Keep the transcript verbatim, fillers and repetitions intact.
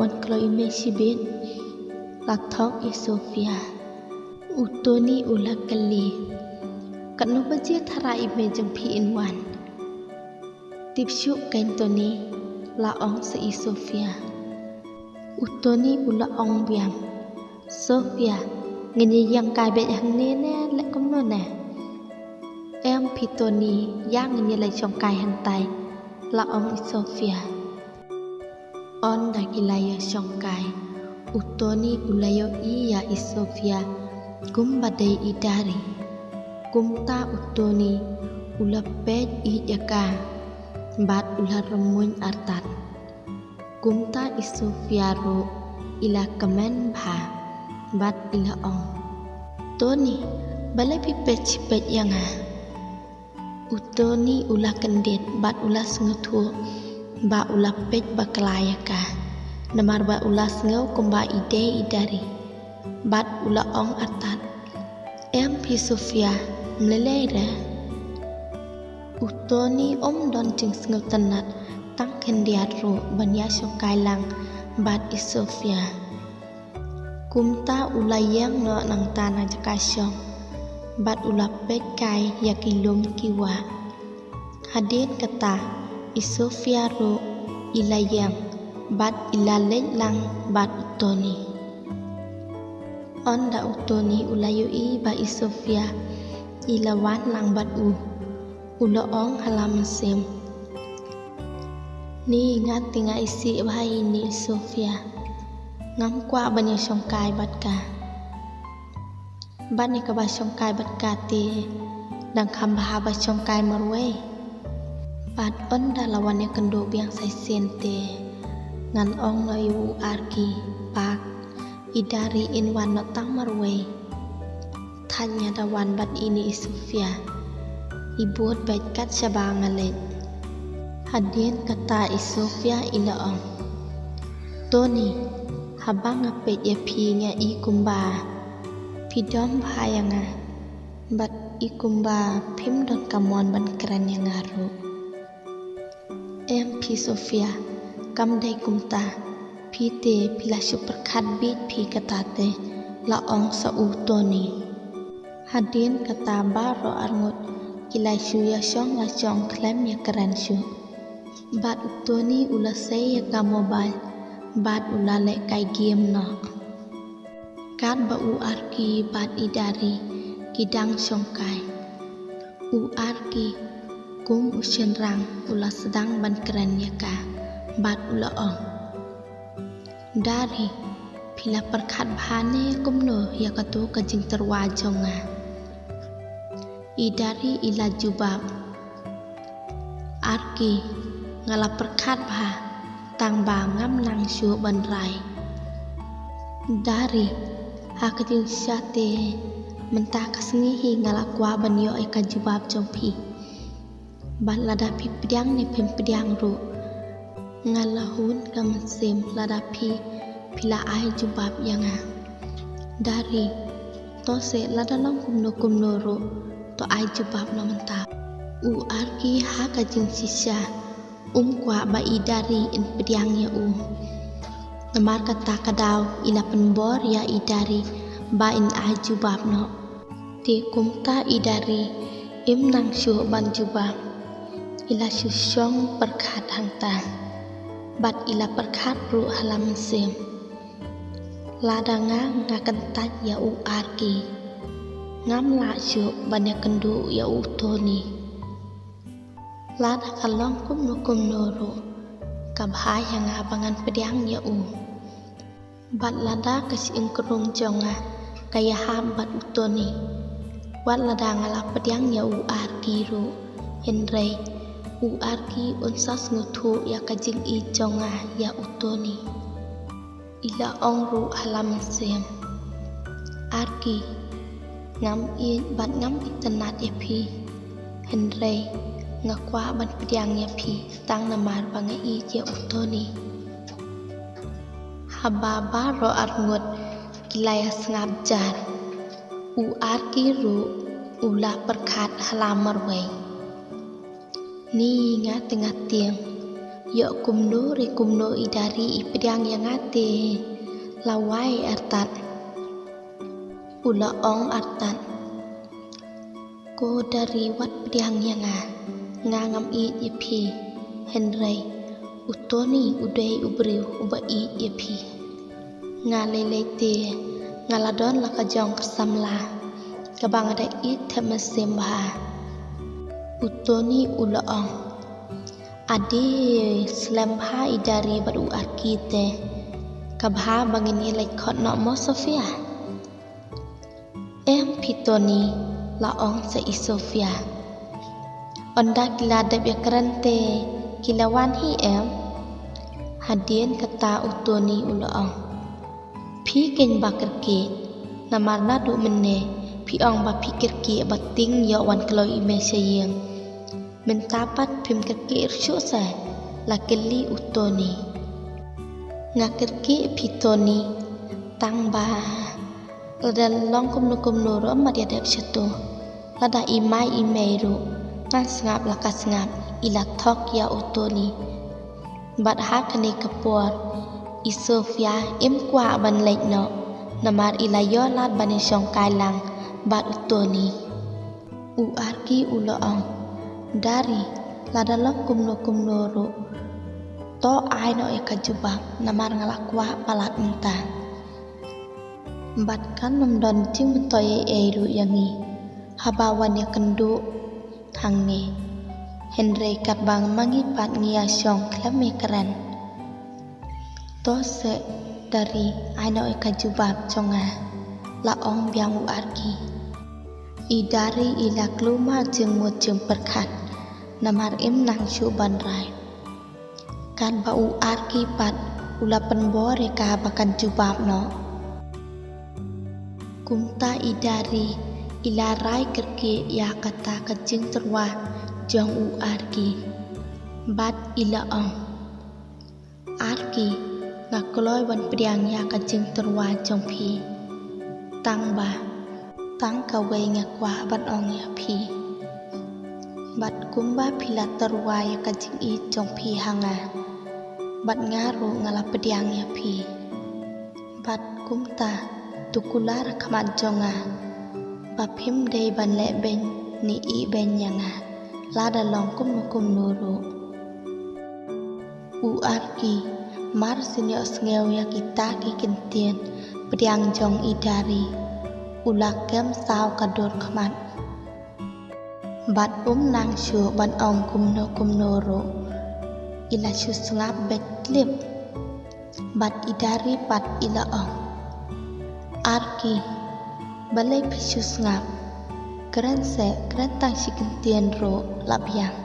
Wan kloi i mei shibit, la thok i Sofia. U Tony u la kylli. Katno baje tharai i mei jong phi in wan? Tip shuh kein Tony, la ong sa i Sofia. U Tony u la ong biang. Sofia, ngin ïa ïeng kai beit hangne ne leh kumno ne? Em phi Tony, ïa ngin ïa leit shongkai hangtai, la ong i Sofia. Ynda ki la ïa shongkai, u Tony u la ïohi ïa i Sofia kumba dei i Dari. Kumta u Tony u la peit ïa ka bad u la rymmuiñ artat. Kumta i Sofia ruh i la kmen bha bad i la ong. Tony, balei phi peit shi peit ïa nga? U Tony u la kyndit bad u la sngewthuh ba u la peit bakla ïa ka. Namar ba u la sngew kumba i dei i Dari. Bad u la ong artat. Em phi Sofia, mlelei re? U Tony um don jingsngewtynnat tang khyndiat ruh ban ïa shongkai lang bad i Sofia. Kumta u la ïeng noh nangta na jaka shong bad u la peit kai ïa ki lum ki wah. Hadien kata i Sofia ruh i la ïeng bad i la leit lang bad u Tony. Ynda u Tony u la ïohi ba i Sofia i la wan lang bad u, u la ong ha la mynsiem. Ni nga te nga isih bha ïa i Sofia. Ngam kwah ban ïa shongkai bad ka. Bad ïa kaba shongkai bad ka te dang kham bha ba shongkai marwei. Bad ynda la wan ïa kynduh biang sa shisien te ngan ong noh ïa u Arki ba i Dari in wan noh tang marwei. Thait nga da wan bad ine i Sofia. I bud beit kat shaba nga leit. Hadien kata i Sofia i la ong. Tony, haba nga peit ïa phi nga i kumba phi dom bha ïa nga. Bad i kumba phim don ka mon ban kren ïa nga ruh. Em phi Sofia, kam dei kumta. Phi te phi la shu pyrkhat bit phi kata te, la ong sa u Tony. Hadien kata baroh arngut ki la shu ïa shong la shong khlem ïa kren shuh. Bad u Tony u la sei ïa ka mobile bad u la leh kai game noh. Katba u Arki bad i Dari ki dang shongkai. U Arki kum u shynrang u la sdang ban kren ïa ka bad u la ong. Dari, phi la pyrkhat bha ne kumno ïa kato ka jingtyrwa jong nga? I Dari i la jubab. Arki, nga la pyrkhat bha, tang ba ngam nang shuh ban rai. Dari, ha ka jingshisha te, mynta ka sngi hi nga la kwah ban ïoh ïa ka jubab jong phi. Bad lada phi pdiang ne phim pdiang ruh, nga la hun ka mynsiem lada phi, phi la ai jubab ïa nga. Dari, to se lada long kumno kumno ruh, to ai jubab noh mynta. U Arki ha ka jingshisha, um kwah ba i Dari in pdiang ïa u. Namar kata ka daw i la pynbor ïa i Dari ba in ai jubab noh. Te kumta i Dari im nang shuh ban jubab. I la shu shong pyrkhat hangta. Bad i la pyrkhat ruh ha la mynsiem. Lada nga nga kyntait ïa u Arki, ngam lah shuh ban ïa kynduh ïa u Tony. Lada ka long kumno kumno ruh, ka bha ïa nga ba ngan pdiang ïa u. Bad lada ka shyieng krung jong nga ka ïahap bad u Tony, wat lada nga la pdiang ïa u Arki ruh, hynrei u Arki un sa sngewthuh ïa ka jingïeit jong nga ïa u Tony. I la ong ruh ha la mynsiem. Arki, ngam ïeit bad ngam itynnad ïa phi. Hynrei nga kwah ban pdiang ïa phi tang namar ba nga ïeit ïa u Tony. Haba baroh arngut ki la ïa sngap jar, u Arki ruh u la pyrkhat ha la marwei. Ni nga te nga tieng, Ïoh kumno re kumno i Dari i pdiang ïa nga te, la wai artat. U la ong artat, ko Dari wat pdiang ïa nga, nga ngam ïeit ïa phi, hynrei u Tony u dei u briew uba ïeit ïa phi. Nga lei lei te, nga la don la ka jong ka samla kaba nga da ïeit thep mynsiem bha. U Tony u la ong, ade, slem bha i Dari bad u Arki te. Ka bha ba ngin ïa leit khot noh mo Sofia? Em phi Tony, la ong sa i Sofia. Ynda ki la dep ïa kren te, ki la wan hi em? Hadien kata u Tony u la ong, phi keiñ ba kyrkieh, namar naduh mynne phi ong ba phi kyrkieh ba ting ïoh wan kloi i mei sha ïing. Mynta pat phim kyrkieh shuh sa, la kylli u Tony. Nga kyrkieh phi Tony, tang ba lada long kumno kumno ruh ym mat ïa dep shatu. Lada i mai i mei ruh, ngan sngap la ka sngap, i la thok ïa u Tony. Bad ha kane ka por, i Sofia im kwah ban leit noh, namar i la ïoh lad ban ïa shong kai lang bad u Tony. U Arki u la ong, Dari, lada long kumno kumno ruh, to ai noh ïa ka jubab, namar nga la kwah palat mynta. Bad kan ym don jingmyntoi ei ei ruh ïa ngi haba wan ïakynduh hangne. Hynrei katba ma ngi pat ngi ïa shong khlem ïakren. To seh Dari, ai noh ïa ka jubab jong nga, la ong biang u Arki. I Dari i la klumar jingmut jingpyrkhat, namar im nang shuh ban rai. Katba u Arki pat u la pynbor ïa ka ba kan jubab noh. Kumta i Dari i la rai kyrkieh ïa kata ka jingtyrwa jong u Arki. Bad i la ong, Arki, nga kloi ban pdiang ïa ka jingtyrwa jong phi. Tang ba, tang kawei nga kwah ban ong ïa phi. Bad kumba phi la tyrwa ïa ka jingïeit jong phi ha nga, bad nga ruh nga la pdiang ïa phi. Bad kumta, to kular ha khmat jong nga ba phim dei ban leh beiñ ne ïeh beiñ ïa nga, lada long kumno kumno ruh. U Arki, mar shu ïohsngew ïa kita ki kyntien pdiang jong i Dari, u la kem saw ka dur khmat. Bad um nang shuh ban ong kumno kumno ruh, i la shu sngap beit tlip. Bad i Dari pat i la ong, Arki, balei phi shu sngap? Kren seh, kren tang shi kyntien ruh la biang.